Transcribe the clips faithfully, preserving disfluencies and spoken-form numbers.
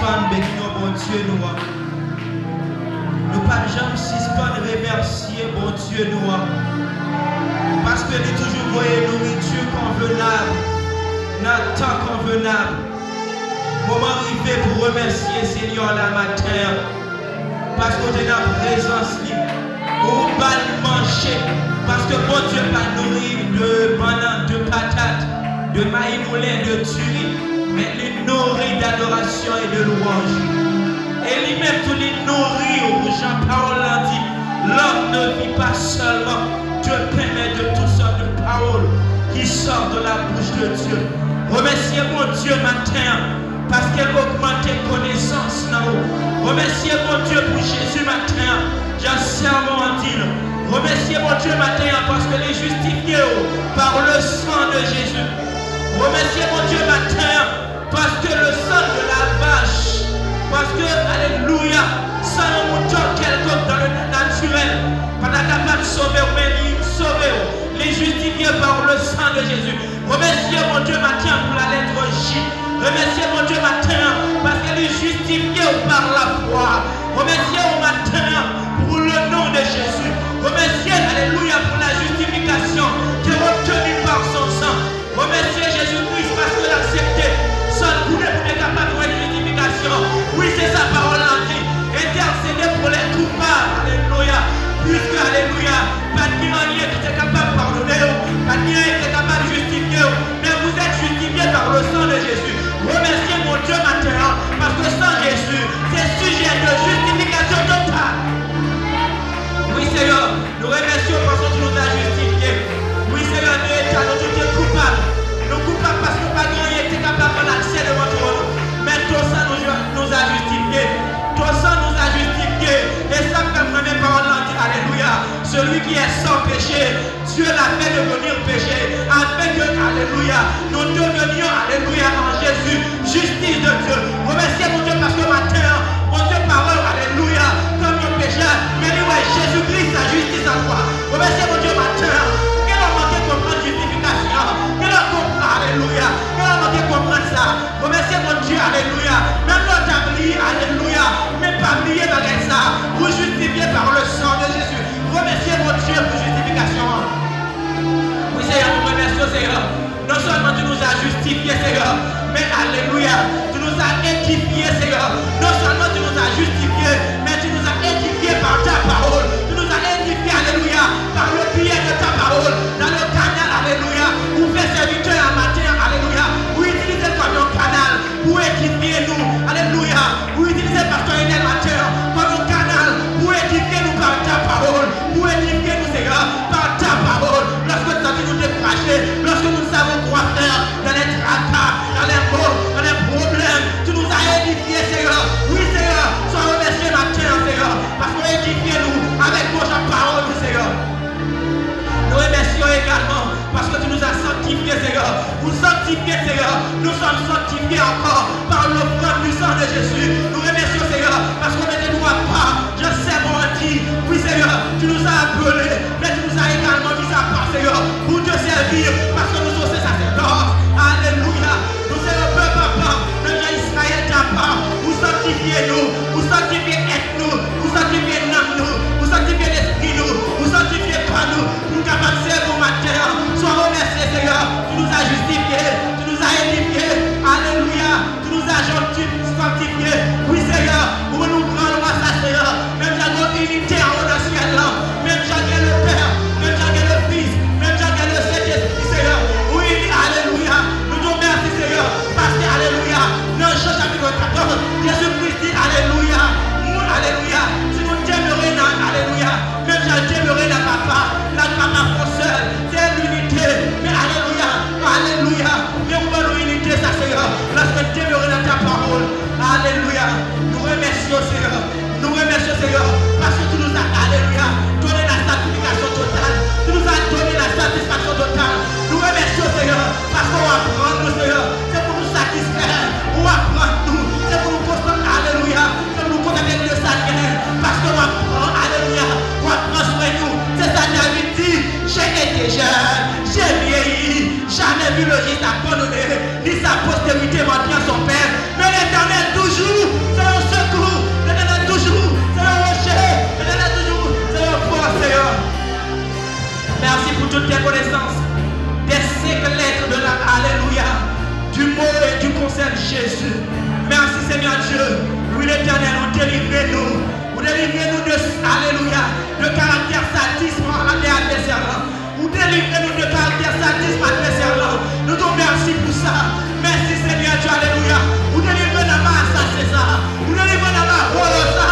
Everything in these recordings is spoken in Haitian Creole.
Sispann beni non Bondye nou an. Nou p ap janm sispann remèsye Bondye nou an. Paske li toujou voye nouriti konvenab nan tan konvenab. Moman rive pou remèsye Senyè la maten an. Paske w te nan prezans li. Ou ba l manje. Paske Bondye pa nouri de bannann, de patat, de mayi moulen, de diri. Men li nouri d'adorasyon e de lwanj. E li menm tou li nouri w, jan pawòl lan di, l'homme ne vit pas seulement de pain, mais de toutes sortes de paroles qui sortent de la bouche de Dieu. Remèsye Bondye maten an, paske l ogmante konesans nan ou. Remèsye Bondye pou Jezi maten an, jan sèmon an di l. Remèsye Bondye maten an, paske li jistifye w par le sang de Jésus. Remèsye Bondye maten an, paske le sang de la vache, paske, alelouya, san yon mouton kèlkonk dans le naturel pa ta kapab sove w, men li sove w. Li jistifye par le sang de Jésus. Remèsye Bondye maten an pou la lettre J. Remèsye Bondye maten an, paske li jistifye w par la foi. Remèsye w maten an pou le nom de Jésus. Remèsye, alelouya, pou la justification qui est obtenue par son sang. Remèsye Jezi Kris paske l aksepte san l koule pou te kapab jwenn jistifikasyon. Wi, se sa pawòl lan di. Entèsede pou lè koupab. Alelouya. Piske, alelouya, pa t gen anyen ki te kapab padone w, pa t gen anyen ki te kapab jistifye w. Men vous êtes justifiés par le sang de Jésus. Remèsye Bondye maten an, paske san Jezi, se sijè de justification totale. Wi, Seyè. Nou remèsye w paske w di nou ta jistifye. Wi, Seyè, nou eta nou tout te koupab. Nou koupab paske pa gen anyen ki te kapab ban n aksè devan twòn ou. Men to san nou, nou ta jistifye. To san nou ta jistifye. E sa k fè m renmen pawòl lan di, alelouya. Celui qui est sans péché, Dieu l'a fait devenir péché, afin que, alelouya, nous devenions, alelouya, en Jésus, justice de Dieu. Remèsye Bondye paske maten an, Bondye pa wè w, alelouya, kòm yon pechè, men li wè Jezi Kris la jistis an twa. Remèsye Bondye maten an. Gen lè w manke konprann jistifikasyon an. Gen lè w konprann, alelouya. Gen lè w manke konprann sa. Remèsye Bondye, alelouya. Menm lè w ta bliye, alelouya. Men pa bliye bagay sa. Vous justifiés par le sang de Jésus. Remèsye Bondye pou jistifikasyon an. Wi, Seyè, nou remèsye w, Seyè. Non sèlman tu nous as justifiés, Seyè, men alelouya, tu nous as édifiés, Seyè. Non sèlman tu nous as justifiés, men tu nous as édifiés par ta parole. Tu nous as édifiés, alelouya, par le biais de ta parole. Dans le canal, alelouya, ou fè sèvitè a maten an, alelouya, ou itilize l kòm yon kanal pou edifye nou, alelouya, ou itilize pastè Enèl maten an kòm yon kanal pou edifye nou par ta parole, pou edifye nou, Seyè, par ta parole. Lòske nou santi nou dekouraje, lòske nou savons quoi faire dans les tracas, dans les maux, dans les problèmes, tu nous as édifiés, Seyè. Wi, Seyè, swa remèsye maten an, Seyè, paske w edifye nou avèk bon jan pawòl ou, Seyè. Nou remèsye w egalman paske tu nous as sanctifiés, Seyè. Ou sanktifye, Seyè. Nous sommes sanctifiés encore par l'offrande du sang de Jésus. Nou remèsye w, Seyè, paske w mete nou apa, jan sèmon an di. Wi, Seyè, tu nous as appelés, mais tu nous as également mis à part, Seyè, pour te servir, paske nou se sasèdòs. Alelouya. Nou se yon pèp apa, menm jan Izrayèl te apa. Ou sanktifye nou, ou sanktifye èt nou, ou sanktifye nanm nou, ou sanktifye lespri nou, ou sanktifye kò nou, pou nou kapab sèvi w maten an. Swa remèsye, Seyè, tu nous as justifiés, tu nous as édifiés. Alelouya. Tu nous as sanctifiés. Wi, Seyè, ou ban nou gran lwa sa, Seyè. Menm jan gen yon inite anwo nan syèl la. Menm jan gen le Père, menm jan gen le Fils, menm jan gen le Saint-Esprit, Seyè. Wi, alelouya. Nou di w mèsi, Seyè. Paske, alelouya, nan Jan chapit katòz, Jezi Kris di, alelouya. Delivre nou. Ou delivre nou de, alelouya, de karaktè sadism de advèsè lan. Ou delivre nou de karaktè sadism advèsè lan. Nou di w mèsi pou sa. Mèsi, Senyè Dye, alelouya. Ou delivre nan men asasen sa. Ou delivre nan men vòlè sa.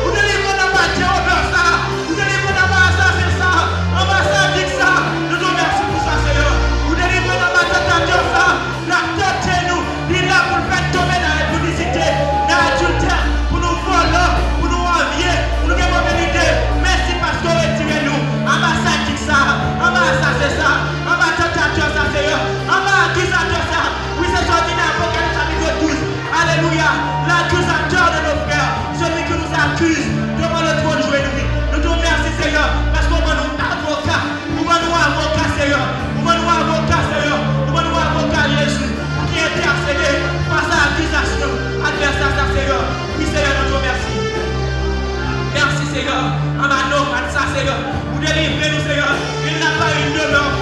Ou delivre nan men dewòbè sa. Ou delivre nan men asasen sa. Anba sadik sa. Nou di w mèsi pou sa, Senyè. Ou delivre nan men tantatè sa. L ap tante nou. Li la pou l fè n tonbe nan enpidisite, nan adiltè, pou nou vòlè, pou nou anvye, pou nou gen move lide. Mèsi paske w retire nou anba sadik sa, anba asasen sa, anba tantatè sa, Senyè, anba akizatè sa. Wi, se sa w di nan Apokalips chapit douz. Alelouya. L'accusateur de nos frères, celui qui nous accuse devant le trône, jwenn li. Nou di w mèsi, Senyè, paske w ban nou avoka. Ou ban nou avoka, Senyè. Ou ban nou avoka, Senyè. Ou ban nou avoka, Jezi. Ou ki entèsede fas a akizasyon advèsè sa, Senyè. Wi, Senyè, nou di w mèsi. Mèsi, Senyè. Anba nomad sa, Senyè. Ou delivre nou, Senyè. Il n'a pas une demeure